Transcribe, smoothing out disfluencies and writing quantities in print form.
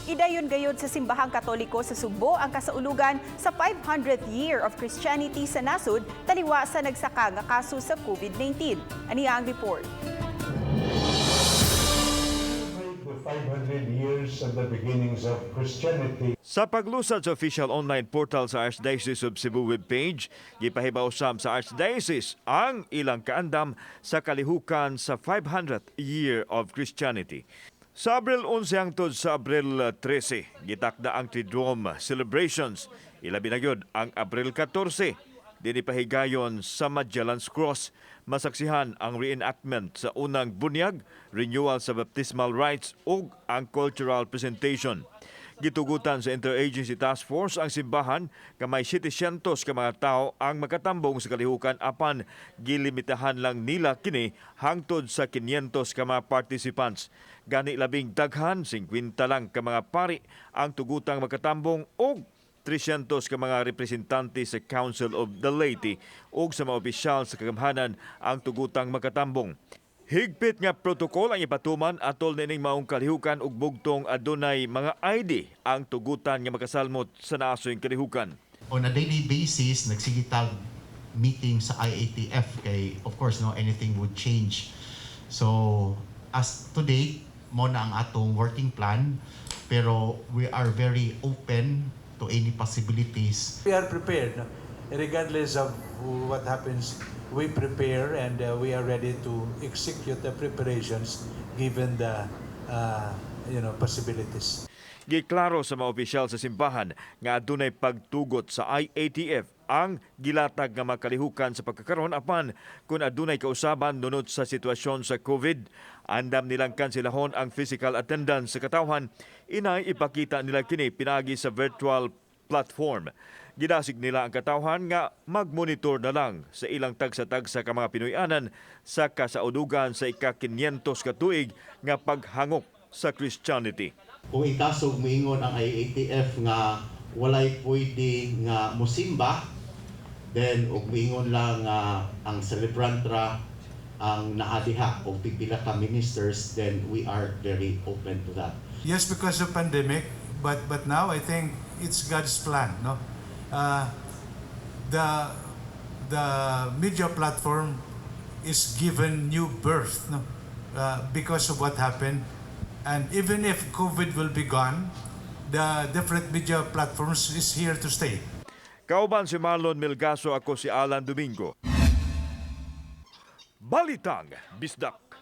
Idayon gayod sa Simbahang Katoliko sa Sugbo ang kasaulugan sa 500th year of Christianity sa nasod taliwa sa nagsaka nga kaso sa COVID-19. Ani ang report. The 500 years of the beginnings of Christianity. Sa paglusad sa official online portal sa Archdiocese of Cebu webpage, gipahibaw sam sa Archdiocese ang ilang kaandam sa kalihukan sa 500th year of Christianity. Sa Abril 11 hangtod sa Abril 13, gitakda ang Triduum celebrations. Ilabi na gyud ang Abril 14, dinhi pahigayon sa Magellan's Cross. Masaksihan ang reenactment sa unang bunyag, renewal sa baptismal rites ug ang cultural presentation. Gitugutan sa Interagency Task Force ang simbahan nga may 700 ka mga tao ang makatambong sa kalihukan, apan gilimitahan lang nila kini hangtod sa 500 ka mga participants. Gani labing daghan, 50 lang ka mga pari ang tugutang makatambong ug 300 ka mga representante sa Council of the Laity ug sa mga opisyal sa kagamhanan ang tugutang makatambong. Higpit nga protokol ang ipatuman atol nining maong kalihukan ug bugtong adunay mga ID ang tugutan nga makasalmot sa naasoy kalihukan. On a daily basis, nagsige tag meeting sa IATF kay of course, no, anything would change. So as to date, mao na ang atong working plan, pero we are very open to any possibilities. We are prepared, no? Regardless of what happens. We prepare and we are ready to execute the preparations given the possibilities. Giklaro sa mga opisyal sa simbahan nga adunay pagtugot sa IATF ang gilatag nga makalihukan sa pagkakaron, apan kung adunay kausaban nunot sa sitwasyon sa COVID, andam nilang kanselahon ang physical attendance sa katawhan. Inay ipakita nila kini pinaagi sa virtual platform. Gidasig nila ang katawhan nga magmonitor na lang sa ilang tagsa-tagsa ka mga Pinoy-anan sa kasaulugan sa ika-500 ka tuig nga paghangop sa Christianity. Kung in kaso moingon ang IATF nga walay pwede nga musimba, then ug moingon lang nga ang celebrant ra ang naa diha og pipila ka ministers, then we are very open to that. Yes, because of pandemic, but now I think it's God's plan, no? The media platform is given new birth, no? Because of what happened, and even if COVID will be gone, the different media platforms is here to stay. Kauban si Marlon Melgaso, ako si Alan Domingo. Balitang Bisdak.